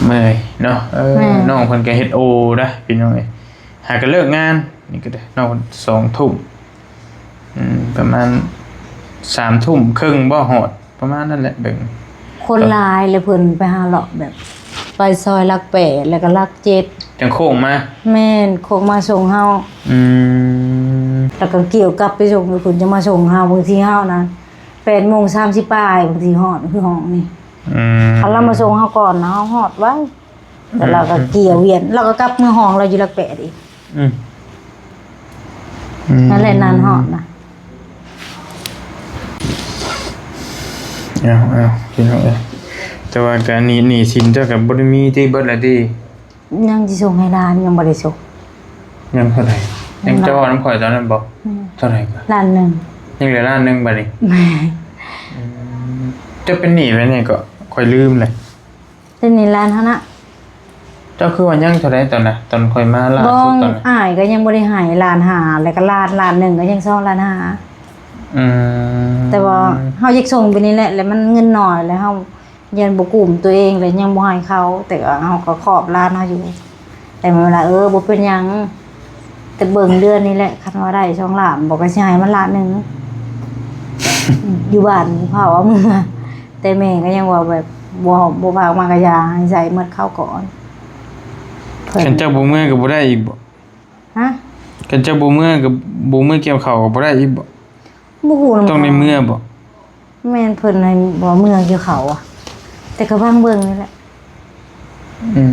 ເມື່ອຍເນາະ ເອີ ແມ່ນ ນ້ອງເພິ່ນກໍເຮັດໂອເດ້ພີ່ນ້ອງເອີຍ ຫາກໍເລີກງານນີ້ກໍໄດ້ເນາະ ສອງທຸ່ມ ອືມ ປະມານສາມທຸ່ມເຄິ່ງບໍ່ ຮອດ ປະມານນັ້ນແຫຼະ ເບິ່ງ ຄົນຫຼາຍ ແລ້ວເພິ່ນໄປຫາເລາະແບບ ໄປຊອຍຫຼັກແປດ ແລ້ວກໍຫຼັກເຈັດ ຈັ່ງໂຄ້ງມາ ແມ່ນ ໂຄ້ງມາສົ່ງເຮົາ ອືມ ແລ້ວກໍກ່ຽວກັບໄປສົ່ງຢູ່ພຸ້ນ ຈັ່ງມາສົ່ງເຮົາ ບາງທີເຮົານະ ແປດໂມງສາມສິບປາຍ ບາງທີຮອດ ຄືຫ້ອງນີ້ ອືມ ຄັນລາວມາສົ່ງເຮົາກ່ອນນະ ເຮົາຮອດໄວ ແລ້ວລາວກໍ ອືມ ກ່ຽວວຽນ ລາວກໍກັບເມືອຫ້ອງລາວຢູ່ຫຼັກແປດອີກ ອືມ ອືມ ນັ້ນແຫຼະ ນານຮອດນະ ເອົາ ເອົາ ພີ່ນ້ອງເອີຍ ເ ແຕ່ວ່າກະໜີ້ ໜີ້ສິນເຈົ້າກະບໍ່ໄດ້ມີຕິ ເບິດແລ້ວຕິ? ຍັງຊິສົ່ງໃຫ້ຫຼານ ຍັງບໍ່ໄດ້ສົ່ງ. ຍັງເທົ່າໃດ? ຍັງ ຍັງ ເຈົ້າເວົ້ານຳຂ້ອຍຕອນນັ້ນບໍ່? ອືມ ເທົ່າໃດກະ? ລ້ານໜຶ່ງ. ຍັງເຫຼືອລ້ານໜຶ່ງບາດນີ້? ແມ່ນ. ອືມ ເຈົ້າເປັນໜີ້ແບບໃດກະ? ຂ້ອຍລືມແລ້ວ. ເປັນໜີ້ລ້ານຫັ້ນນະ. ເຈົ້າຄືວ່າຍັງເທົ່າໃດຕອນນະ? ຕອນຂ້ອຍມາລ່າສຸດຕອນນັ້ນ ອ້າຍກໍຍັງບໍ່ໄດ້ໃຫ້ລ້ານຫ້າ ແລ້ວກໍລ້ານ ລ້ານໜຶ່ງກໍຍັງສອງລ້ານຫ້າ. ອືມ ແຕ່ວ່າເຮົາຢາກສົ່ງໄປນີ້ແຫຼະ ແລ້ວມັນເງິນໜ້ອຍ ແລ້ວເຮົາຢ້ານບໍ່ກຸ້ມຕົວເອງ ແລ້ວຍັງບໍ່ໃຫ້ເຂົາ ແຕ່ກໍເຮົາກໍຂອບຫຼານເຮົາຢູ່ ແຕ່ມັນວ່າ ເອີ ບໍ່ເປັນຫຍັງ ແຕ່ເບິ່ງເດືອນນີ້ແຫຼະ ຄັນວ່າໄດ້ສອງລ້ານບໍ່ ກໍຊິໃຫ້ມັນລ້ານໜຶ່ງ ຢູ່ບ້ານເຝົ້າເອົາເມືອ. ແຕ່ແມ່ກໍຍັງວ່າແບບ ບໍ່ ບໍ່ພາກມາກະຢ່າ ໃຫ້ໃຊ້ໝົດເຂົ້າກ່ອນ. ຄັນເຈົ້າບໍ່ເມືອກໍບໍ່ໄດ້ອີກບໍ່? ຮະ? ຄັນເຈົ້າບໍ່ເມືອກໍບໍ່ເມືອກ່ຽວເຂົ້າກໍບໍ່ໄດ້ອີກບໍ່? ບໍ່ຮູ້ນຳ ຕ້ອງໄດ້ເມືອບໍ່? ແມ່ນເພິ່ນໃຫ້ບໍ່ເມືອກ່ຽວເຂົ້າອະ ແຕ່ກໍຟັງເບິ່ງນີ້ແຫຼະ. ອືມ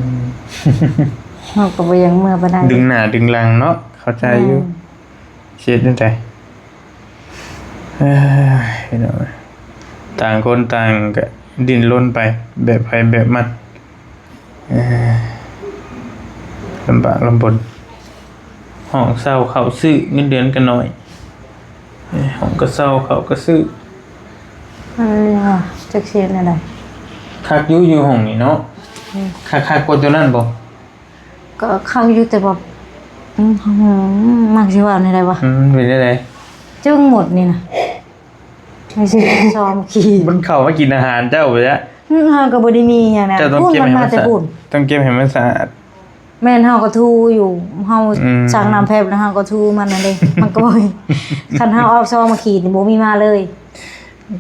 ເຮົາກໍບໍ່ຢາກເມືອປານໃດ ດຶງໜ້າດຶງຫຼັງເນາະ ເຂົ້າໃຈຢູ່. ແມ່ນ ຊິເຮັດແນວໃດ? ເອີຍ ພີ່ນ້ອງ ຕ່າງຄົນຕ່າງກະດີ້ນລົນໄປ ແບບໃຜແບບມັນ. ເອີ ລຳບາກລຳບົນ ຫ້ອງເຊົ່າເຂົ້າຊື້ ເງິນເດືອນກະໜ້ອຍ ເອີ ຫ້ອງກະເຊົ່າເຂົ້າກະຊື້. ອັນນີ້ຫວາ ຈັກຊິເຮັດແນວໃດ? ຄັກຢູ່ ຢູ່ຫ້ອງນີ້ເນາະ. ອືມ ຄັກ ຄັກກວ່າໂຕນັ້ນບໍ່? ກໍຄັກຢູ່ ແຕ່ວ່າ ອືມ ມັກຊິເວົ້າແນວໃດວະ? ອືມ ເປັນແນວໃດ? ຈຶ່ງໝົດນີ້ນະ ໃຫ້ຊິຊອມຂີ້ ມັນເຂົ້າມາກິນອາຫານເຈົ້າໄປລະ. ອືມ ເຮົາກໍບໍ່ໄດ້ມີຫຍັງນະ ເຈົ້າຕ້ອງເກັບໃຫ້ມັນສະອາດ ຕ້ອງເກັບໃຫ້ມັນສະອາດ. ແມ່ນ ເຮົາກໍຖູຢູ່ ເຮົາ ອືມ ຊັກນ້ຳແຟບແລ້ວເຮົາກໍຖູມັນຫັ້ນເດ້ ມັນກໍບໍ່ມີ ຄັນເຮົາອອກຊອງມາຂີ້ນີ້ ບໍ່ມີມາເລີຍ.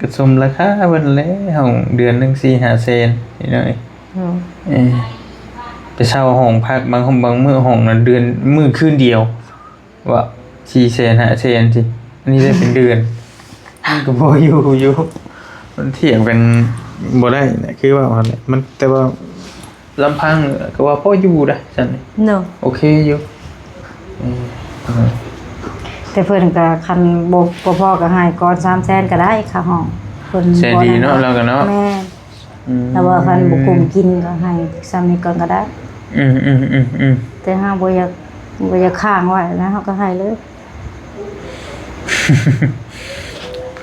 ກໍສົມລາຄາເພິ່ນແຫຼະ ຫ້ອງເດືອນໜຶ່ງສີ່ຫ້າແສນ ພີ່ນ້ອງເອີຍ. ເອີ ໄປເຊົ່າຫ້ອງພັກ ບາງ ບາງມື້ຫ້ອງນະ ເດືອນ ມື້ຄືນດຽວວ່າ ສີ່ແສນຫ້າແສນ ຊິ ອັນນີ້ໄດ້ເປັນເດືອນ ມັນກໍພໍຢູ່ຢູ່ ມັນທຽບກັນບໍ່ໄດ້ນະ ຄືວ່າຫັ້ນແຫຼະ ມັນ ແຕ່ວ່າ ລຳພັງກໍວ່າພໍຢູ່ໄດ໋ຊັ້ນ ເນາະ ໂອເຄຢູ່. ເອີ ເອີ ແຕ່ເພິ່ນກໍ ຄັນບໍ່ ບໍ່ພໍກໍໃຫ້ກ່ອນສາມແສນກໍໄດ້ຄ່າຫ້ອງ ເພິ່ນໃຈດີເນາະ ລາວກໍເນາະ. ແມ່ນ ອືມ ລາວວ່າຄັນບໍ່ກຸ້ມກິນກໍໃຫ້ສ່ຳນີ້ກ່ອນກໍໄດ້. ອືມໆໆໆ ແຕ່ເຮົາບໍ່ຢາກ ບໍ່ຢາກຄ້າງໄວ້ນະ ເຮົາກໍໃຫ້ເລີຍ.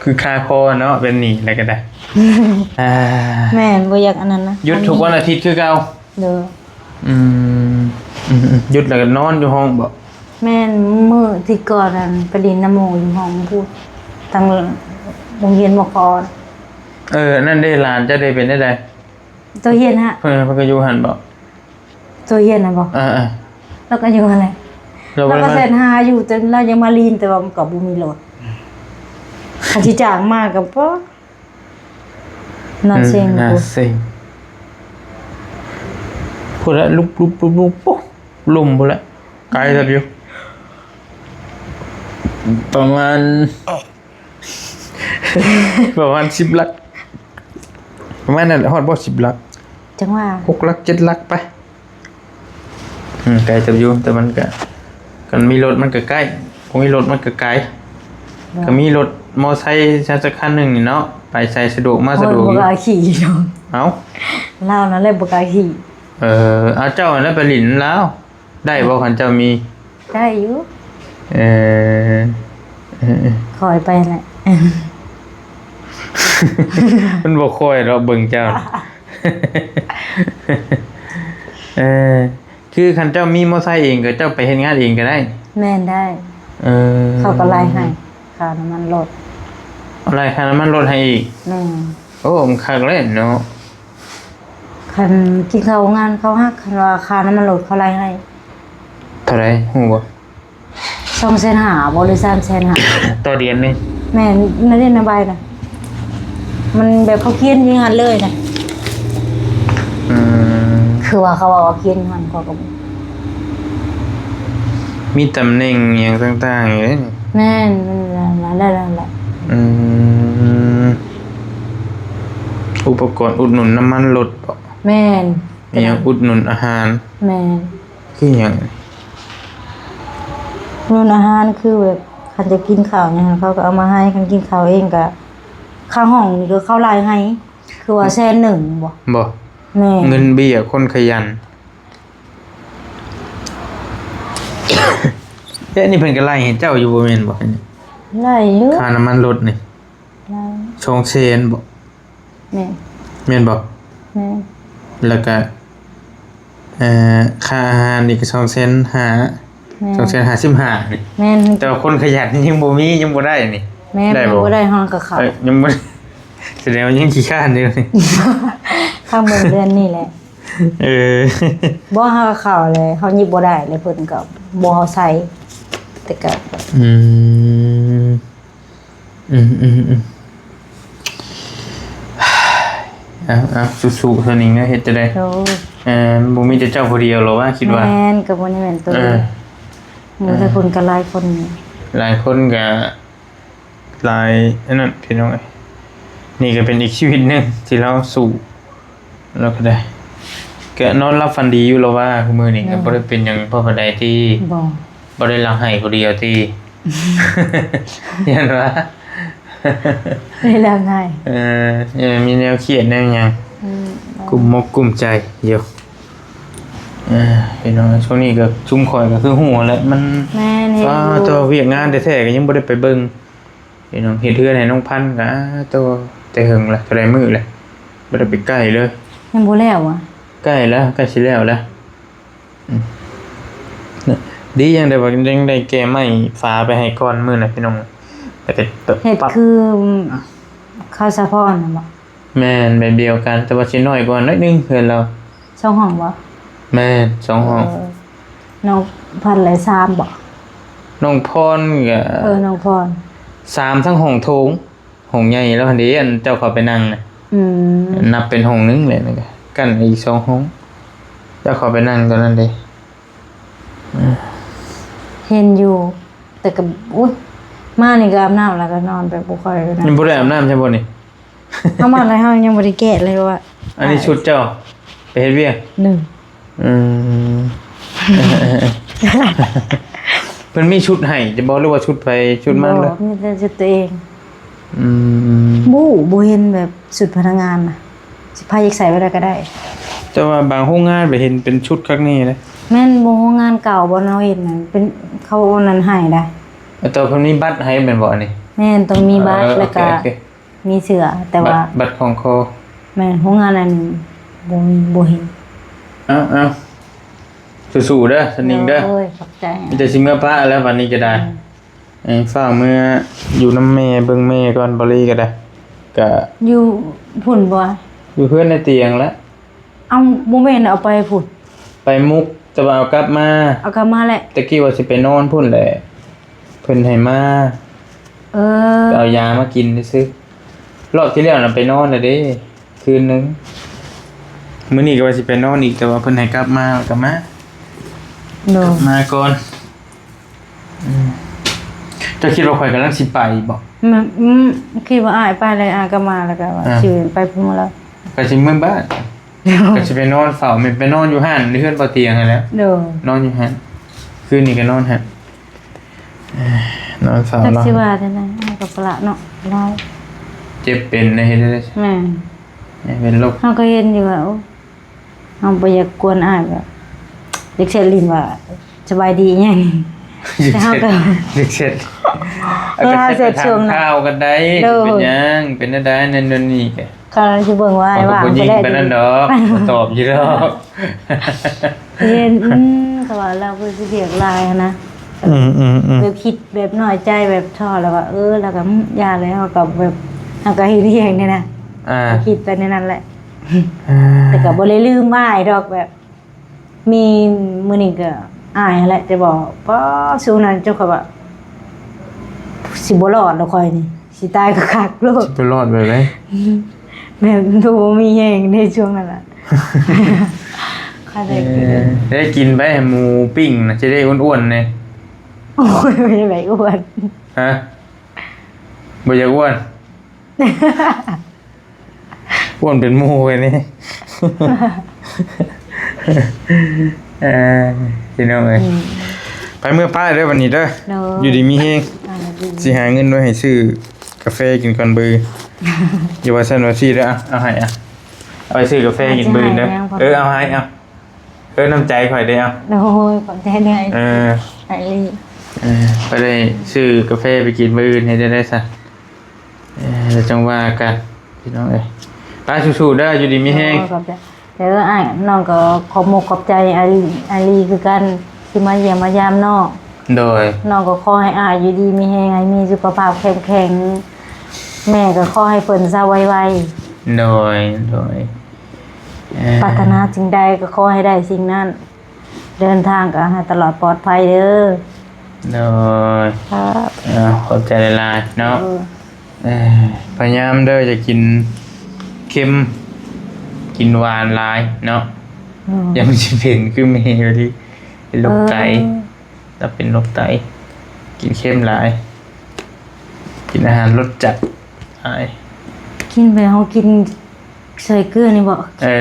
ຄືຄາຄໍເນາະ ເປັນໜີ້ແລ້ວກໍໄດ້. ອ່າ ແມ່ນ ບໍ່ຢາກອັນນັ້ນນະ ຢຸດທຸກວັນອາທິດຄືເກົ່າ. ໂດຍ ອືມ ອືມໆ ຢຸດແລ້ວກໍນອນຢູ່ຫ້ອງບໍ? ແມ່ນ ມື້ທີ່ກ່ອນນັ້ນໄປຫຼິ້ນນຳໝູ່ຢູ່ຫ້ອງພຸ້ນ ທາງໂຮງຮຽນມໍຄອ. ເອີ ອັນນັ້ນເດ້ ຫຼານເຈົ້າເດ້ ເປັນແນວໃດ? ໂຕຮຽນຫະ? ເອີ ເພິ່ນກໍຢູ່ຫັ້ນບໍ? ໂຕຮຽນຫັ້ນບໍ? ເອີໆ ລາວກໍຢູ່ຫັ້ນແຫຼະ ລາວກໍແລ່ນຫາຢູ່ ແຕ່ລາວຍັງມາຫຼິ້ນ ແຕ່ວ່າມັນກໍບໍ່ມີລົດ ຄັນຊິຈ້າງມາກໍບໍ່ ນອນເຊັງ ອືມ ຢູ່ ນອນເຊັງ ພຸ້ນລະ ລຸບໆໆໆ ໂອ້ ລົມພຸ້ນລະ ໄກເຕີບຢູ່ ປະມານ ປະມານສິບຫຼັກ ປະມານນັ້ນແຫຼະ ຮອດບໍ່ ສິບຫຼັກ ຈັ່ງວ່າ ຫົກຫຼັກ ເຈັດຫຼັກໄປ. ອືມ ໄກເຕີບຢູ່ ແຕ່ມັນກະ ຄັນມີລົດມັນກະໃກ້ ບໍ່ມີລົດມັນກະໄກ. ໂດຍ ກະມີລົດມໍໄຊຊັ້ນຈັກຄັນໜຶ່ງນີ້ເນາະ ໄປໃສສະດວກ ມາສະດວກຢູ່. ໂອ້ຍ ບໍ່ກ້າຂີ່ເນາະ. ເອົ້າ ລາວນັ້ນແຫຼະບໍ່ກ້າຂີ່. ເອີ ເອົາ ເຈົ້າຫັ້ນແຫຼະໄປຫຼິ້ນນຳລາວ ໄດ້ບໍ່ ຄັນເຈົ້າມີ? ໄດ້ຢູ່. ເອີ ເອີ ເອີ ຄ່ອຍໄປແຫຼະ ມັນບໍ່ຄ່ອຍດອກ ເບິ່ງເຈົ້າ. ເອີ ຄືຄັນເຈົ້າມີມໍໄຊເອງ ກໍເຈົ້າໄປເຮັດງານເອງກໍໄດ້. ແມ່ນ ໄດ້. ເອີ ເຂົາກໍໄລ່ໃຫ້ຄ່ານ້ຳມັນລົດ. ໄລ່ຄ່ານ້ຳມັນລົດໃຫ້ອີກ? ແມ່ນ. ໂອ້ ມັນຄັກແລ້ວເນາະ. ຄັນກິນເຂົ້າງານເຂົາຮັກ ຄັນວ່າຄ່ານ້ຳມັນລົດເຂົາໄລ່ໃຫ້. ເທົ່າໃດ ຮູ້ບໍ່? ສອງແສນຫ້າບໍ ຫຼື ສາມແສນຫ້າ ຕໍ່ເດືອນໜຶ່ງ. ແມ່ນ ໃນເດນນະໃບນະ ມັນແບບເຂົາຂຽນຢູ່ຫັ້ນເລີຍນະ. ອືມ ຄືວ່າເຂົາເວົ້າວ່າຂຽນຢູ່ຫັ້ນ ຂ້ອຍກໍ ມີຕຳແໜ່ງຫຍັງຕ່າງໆຢູ່ເດ້. ແມ່ນ ນັ້ນແຫຼະ ນັ້ນແຫຼະ. ອືມ ອຸປະກອນອຸດໜູນນ້ຳມັນລົດບໍ? ແມ່ນ. ອີຫຍັງ ອຸດໜູນອາຫານ? ແມ່ນ. ຄືຫຍັງ? ເງິນອາຫານຄືແບບ ຄັນຈະກິນເຂົ້າຫຍັງ ເຂົາກໍເອົາມາໃຫ້ ຄັນກິນເຂົ້າເອງກໍ ຄ່າຫ້ອງນີ້ກໍເຂົາໄລ່ໃຫ້. ຕົວແສນໜຶ່ງບໍ່? ບໍ່ ແມ່ນ ເງິນເບ້ຍຄົນຂະຫຍັນ. ແຕ່ນີ້ເພິ່ນກໍໄລ່ໃຫ້ເຈົ້າຢູ່ບໍ່ແມ່ນບໍ່? ໄລ່ຢູ່ ຄ່ານ້ຳມັນລົດນີ້ ໄລ່ ສອງແສນບໍ່? ແມ່ນ ແມ່ນບໍ່? ແມ່ນ ແລ້ວກໍ ເອີ ຄ່າອາຫານອີກສອງແສນຫ້າ ແມ່ນ ສອງແສນຫ້າສິບຫ້ານີ້ ແມ່ນ ແຕ່ວ່າຄົນຂະຫຍັນຍັງບໍ່ມີ ຍັງບໍ່ໄດ້ນີ້ ແມ່ນ ໄດ້ບໍ່? ຍັງບໍ່ໄດ້ ເຮົາກໍເຂົ້າ ເອີ ຍັງບໍ່ ສະແດງວ່າຍັງຂີ້ຄ້ານຢູ່ນີ້ ທາງເບິ່ງເດືອນນີ້ແຫຼະ ເອີ ບໍ່ ເຮົາກໍເຂົ້າແຫຼະ ເຮົາຍິບບໍ່ໄດ້ແລ້ວ ເພິ່ນກໍບໍ່ໃສ່ ແຕ່ກໍ ອືມ ອືມໆໆ ເອົາໆ ສູ້ໆ ສະນິງເອີຍ ເຮັດຈັ່ງໃດ? ໂດຍ ເອີ ມັນບໍ່ມີແຕ່ເຈົ້າຜູ້ດຽວຫຼອກວ່າ ຄິດວ່າ ແມ່ນ ກໍບໍ່ໄດ້ແມ່ນໂຕ ເອີ ມີແຕ່ຄົນກໍຫຼາຍຄົນ ຫຼາຍຄົນກໍຫຼາຍອັນນັ້ນ ພີ່ນ້ອງເອີຍ. ນີ້ກໍເປັນອີກຊີວິດໜຶ່ງທີ່ລາວສູ້ ລາວກໍໄດ້ ກໍນອນຫຼັບຝັນດີຢູ່ລາວວ່າ ມື້ນີ້ ແມ່ນ ກໍບໍ່ໄດ້ເປັນຫຍັງພໍປານໃດຕິ? ບໍ່ ບໍ່ໄດ້ລາວໄຫ້ຜູ້ດຽວຕິ? ຢ້ານວ່າ ໄດ້ລາວໄຫ້ ເອີ ຢ້ານມີແນວຄຽດແນວຫຍັງ ອືມ ກຸ້ມມົກກຸ້ມໃຈຢູ່. ເອີ ພີ່ນ້ອງ ຊ່ວງນີ້ກໍຊຸມຂ້ອຍກໍຄືຮູ້ແຫຼະ ມັນ ແມ່ນ ເຫັນຢູ່ ວ່າແຕ່ວຽກງານແທ້ໆ ກໍຍັງບໍ່ໄດ້ໄປເບິ່ງ. ພີ່ນ້ອງ ເຮັດເຮືອນໃຫ້ນ້ອງພັນກໍ ໂຕ ແຕ່ເຫິງລະ ເທົ່າໃດມື້ລະ ບໍ່ໄດ້ໄປໃກ້ເລີຍ. ຍັງບໍ່ແລ້ວຫວາ? ໃກ້ແລ້ວ ໃກ້ຊິແລ້ວແລ້ວ. ອືມ ດີຢ່າງໃດວ່າຍັງໄດ້ແກ່ໄມ້ຝາໄປໃຫ້ກ່ອນມື້ນະ ພີ່ນ້ອງ ແລ້ວກໍ ເຮັດຄືເຂົາສະພອນນັ້ນບໍ? ແມ່ນ ແບບດຽວກັນ ແຕ່ວ່າຊິນ້ອຍກວ່າໜ້ອຍໜຶ່ງເຮືອນລາວ. ສອງຫ້ອງບໍ່? ແມ່ນ ສອງຫ້ອງ. ເອີ ນ້ອງພັນລະສາມບໍ່? ນ້ອງພອນກໍ ເອີ ນ້ອງພອນ ສາມ ທັງຫ້ອງໂຖງ ຫ້ອງໃຫຍ່ແລ້ວຫັ້ນເດ້ ອັນເຈົ້າເຂົ້າໄປນັ່ງນະ. ອືມ ນັບເປັນຫ້ອງໜຶ່ງແຫຼະ ນັ້ນກໍກັ້ນອີກສອງຫ້ອງ ເຈົ້າເຂົ້າໄປນັ່ງຕອນນັ້ນເດ້. ເອີ ເຫັນຢູ່ ແຕ່ກໍ ໂອ້ຍ ມານີ້ກໍອາບນ້ຳແລ້ວກໍນອນ ແບບບໍ່ຄ່ອຍ ຍັງບໍ່ໄດ້ອາບນ້ຳໃຊ່ບໍ່ນີ້? ເຮົາມາແລ້ວເຮົາຍັງບໍ່ໄດ້ແກະເລີຍວ່າ ອັນນີ້ຊຸດເຈົ້າໄປເຮັດວຽກ? ໂດຍ. ອືມ ເພິ່ນມີຊຸດໃຫ້ຈະບໍ່ ຫຼືວ່າຊຸດໃຜຊຸດມັນເລີຍ? ບໍ່ ມີແຕ່ຊຸດຕົວເອງ. ອືມ ບໍ່ ບໍ່ເຫັນແບບຊຸດພະນັກງານນະ ໃຜຢາກໃສ່ແບບໃດກໍໄດ້. ແຕ່ວ່າບາງໂຮງງານໄປເຫັນເປັນຊຸດຄັກແນ່ເດ້. ແມ່ນ ບໍ່ ໂຮງງານເກົ່າບ່ອນເຮົາເຮັດນັ້ນ ເປັນ ເຂົາອັນນັ້ນໃຫ້ໄດ໋. ແຕ່ເພິ່ນມີບັດໃຫ້ແມ່ນບໍ່ອັນນີ້? ແມ່ນ ຕ້ອງມີບັດ ເອີ ແລ້ວກໍ ໂອເຄ ໂອເຄ ມີເສື້ອ ແຕ່ວ່າ ບັດ ບັດຂອງຄໍ. ແມ່ນ ໂຮງງານອັນນີ້ບໍ່ມີ ບໍ່ເຫັນ. ເອົາໆ ສູ້ໆເດີ ສະນິງເດີ. ໂອ້ຍ ຂອບໃຈ. ມີແຕ່ຊິເມືອປະແລ້ວ ບັດນີ້ກໍໄດ້. ອືມ ເອີ ຟ້າວເມືອຢູ່ນຳແມ່ ເບິ່ງແມ່ກ່ອນ ບໍລີກໍໄດ້ ກະ ຢູ່ພຸ້ນບໍ່? ຢູ່ເຮືອນໃນຕຽງແຫຼະ. ເອົ້າ ບໍ່ແມ່ນເອົາໄປພຸ້ນ? ໄປມຸກ ແຕ່ວ່າເອົາກັບມາ. ເອົາກັບມາແຫຼະ. ຕະກີ້ວ່າຊິໄປນອນພຸ້ນແຫຼະ ເພິ່ນໃຫ້ມາ. ເອີ ໄປເອົາຢາມາກິນຊື່ໆ. ຮອບທີ່ແລ້ວນະໄປນອນແລ້ວເດ້ ຄືນໜຶ່ງ. ມື້ນີ້ກໍວ່າຊິໄປນອນອີກ ແຕ່ວ່າເພິ່ນໃຫ້ກັບມາ ກໍມາ. ໂດຍ ກັບມາກ່ອນ. ອືມ ເຈົ້າຄິດວ່າຂ້ອຍກຳລັງຊິໄປບໍ? ອືມ ອືມ ຄິດວ່າອ້າຍໄປແລ້ວ ອ້າຍກໍມາ ແລ້ວກໍວ່າ ອ່າ ຊິໄປພຸ້ນແລ້ວ ກໍຊິເມືອບ້ານ ກໍຊິໄປນອນເຝົ້າ ແມ່ນໄປນອນຢູ່ຫັ້ນ ຢູ່ເຮືອນບໍ່ຕຽງຫັ້ນແຫຼະ. ໂດຍ ນອນຢູ່ຫັ້ນ ຄືນນີ້ກໍນອນຫັ້ນ ເອີ ນອນເຝົ້າ. ຈັກ ລາວ ຊິວ່າຈັ່ງໃດ ອ້າຍກໍປະລະເນາະ ລາວເຈັບເປັນນະ ເຮັດໄດ້. ແມ່ນ ເປັນໂລກ ເຮົາກໍເຫັນຢູ່ວ່າ ໂອ້ ເຮົາບໍ່ຢາກກວນອ້າຍ ແບບຢາກເຊັດຫຼິ້ນວ່າສະບາຍດີອີຫຍັງນີ້ ແຕ່ເຮົາກໍ ຢາກເຊັດ ຢາກເຊັດ ເອີ ເຮົາເຊັດຊ່ວງນັ້ນ ຖາມຂ່າວກັນໄດ້. ໂດຍ ເປັນຫຍັງ ເປັນແນວໃດ ນັ້ນໂນ່ນນີ້ ກໍ ເຂົາຊິເບິ່ງວ່າ ຂ້ອຍກໍບໍ່ຍິງປານນັ້ນດອກ ຕອບຢູ່ດອກ. ເຫັນ ອືມ ເຂົາວ່າລາວຄືຊິວຽກຫຼາຍຫັ້ນນະ. ອືມໆໆ ແບບຄິດແບບນ້ອຍໃຈ ແບບທໍ້ ແລ້ວວ່າ ເອີ ແລ້ວກໍ ອືມ ຢ່າແລ້ວ ເຮົາກໍແບບ ເຮົາກໍເຮັດວຽກນີ້ນະ. ອ່າ ຄິດໄປໃນນັ້ນແຫຼະ. ອ່າ ແຕ່ກໍບໍ່ໄດ້ລືມອ້າຍດອກ ແບບ ມີມື້ໜຶ່ງກໍອ້າຍຫັ້ນແຫຼະ ຈະບອກ ປ້າ ຊ່ວງນັ້ນເຈົ້າຂ້ອຍວ່າ ຊິບໍ່ລອດແລ້ວຂ້ອຍນີ້ ຊິຕາຍກໍຄັກໂລດ. ຊິບໍ່ລອດແບບໃດ? ແບບບໍ່ມີແຮງໃນຊ່ວງນັ້ນນະ. ເອີ ໄດ້ກິນໄປ ໝູປີ້ງນະ ຈະໄດ້ອ້ວນໆແດ່. ໂອ້ຍ ບໍ່ຢາກໄດ້ອ້ວນ. ຮະ? ບໍ່ຢາກອ້ວນ? ອ້ວນເປັນໝູ່ໄປນີ້. ເອີ ພີ່ນ້ອງເອີຍ ອືມ ໄປເມືອປ້າເດີບັດນີ້ເດີ. ໂດຍ ຢູ່ດີມີແຮງ. ອ່າ ຢູ່ດີ ຊິຫາເງິນໄວ້ໃຫ້ຊື້ ກາເຟກິນກ່ອນບືນ ຢ່າວ່າຊັ້ນວ່າຊີ້ເດີ. ເອົາ ເອົາໃຫ້ ເອົາ ເອົາໄປຊື້ກາເຟກິນບືນເດີ. ເອີ ເອົາໃຫ້ ເອົາ ເອີ ນ້ຳໃຈຂ້ອຍເດ້ ເອົາ. ໂອ້ຍ ຂອບໃຈເດີ ເອີ ອ້າຍລີ. ເອີ ໄປໄດ້ຊື້ກາເຟໄປກິນມື້ອື່ນ ເຮັດຈັ່ງໃດຊະ. ເອີ ແລ້ວຈັ່ງວ່າກັນ ພີ່ນ້ອງເອີຍ. ໄປ ສູ້ໆເດີ ຢູ່ດີມີແຮງ. ໂອ້ ຂອບໃຈເດີອ້າຍ. ນ້ອງກໍຂອບມຸກຂອບໃຈອ້າຍລີ ອ້າຍລີຄືກັນ ທີ່ມາຢ້ຽມມາຢາມນ້ອງ. ໂດຍ. ນ້ອງກໍຂໍໃຫ້ອ້າຍຢູ່ດີມີແຮງ ໃຫ້ມີສຸຂະພາບເຂັ້ມແຂງ. ແມ່ກໍຂໍໃຫ້ເພິ່ນເຊົາໄວໆ. ໂດຍ ໂດຍ. ເອີ ປາດຖະໜາສິ່ງໃດກໍຂໍໃຫ້ໄດ້ສິ່ງນັ້ນ. ເດີນທາງກໍໃຫ້ຕະຫຼອດປອດໄພເດີ. ໂດຍ. ເອີ ຂອບໃຈຫຼາຍໆເນາະ. ເອີ ພະຍາຍາມເດີ ຢ່າກິນເຄັມ ກິນຫວານຫຼາຍເນາະ. ອືມ ຢ່າມັນຊິເປັນຄືແມ່ຢູ່ດີ ເປັນໂລກໄຕ. ເອີ ລາວເປັນໂລກໄຕ ກິນເຄັມຫຼາຍ ກິນອາຫານລົດຈັດຫຼາຍ. ກິນແບບເຮົາກິນໃສ່ເກືອນີ້ບໍ? ເອີ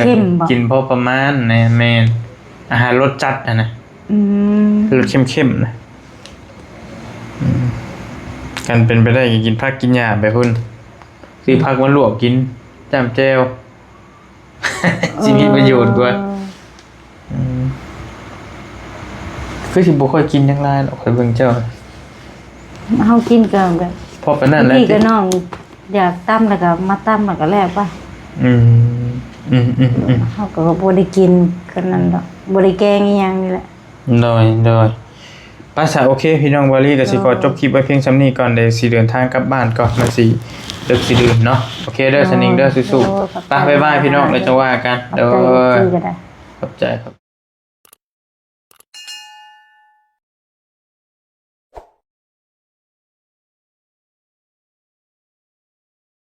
ເຄັມບໍ? ກິນພໍປະມານນະ. ແມ່ນ ອາຫານລົດຈັດຫັ້ນນະ. ອືມ ລົດເຄັມໆນະ. ອືມ ຄັນເປັນໄປໄດ້ກໍກິນຜັກກິນຫຍ້າໄປພຸ້ນ ຊື້ຜັກມາລວກກິນ ຈ້ຳແຈ່ວ ຊິມີປະໂຫຍດກວ່າ. ເອີ ອືມ ຄືຊິບໍ່ຄ່ອຍກິນຫຍັງຫຼາຍດອກ ຂ້ອຍເບິ່ງເຈົ້າ. ເຮົາກິນກໍແບບ ພໍປານນັ້ນແຫຼະ ບາງທີກໍນ້ອງຢາກຕຳ ແລ້ວກໍມາຕຳ ແລ້ວກໍແລ້ວໄປ. ອືມ ອືມໆໆ ເຮົາກໍບໍ່ໄດ້ກິນ ກໍນັ້ນດອກ ບໍ່ໄດ້ແກງອີ່ຫຍັງນີ້ແຫຼະ. ໂດຍ ໂດຍ. ໄປຊະ ໂອເຄ ພີ່ນ້ອງ ວາລີກໍຊິຂໍ ໂດຍ ຈົບຄລິບໄວ້ພຽງສ່ຳນີ້ກ່ອນ ດຽວຊິເດີນທາງກັບບ້ານກ່ອນ ມັນຊິເລິກຊິດື່ນເນາະ. ໂອເຄເດີ ໂດຍ ສະນິງເດີ ສູ້ໆ. ໂດຍ ໄປ ບາຍບາຍ ພີ່ນ້ອງ ແລ້ວຈັ່ງວ່າກັນ. ໂດຍ ຂອບໃຈ ຂອບໃຈ.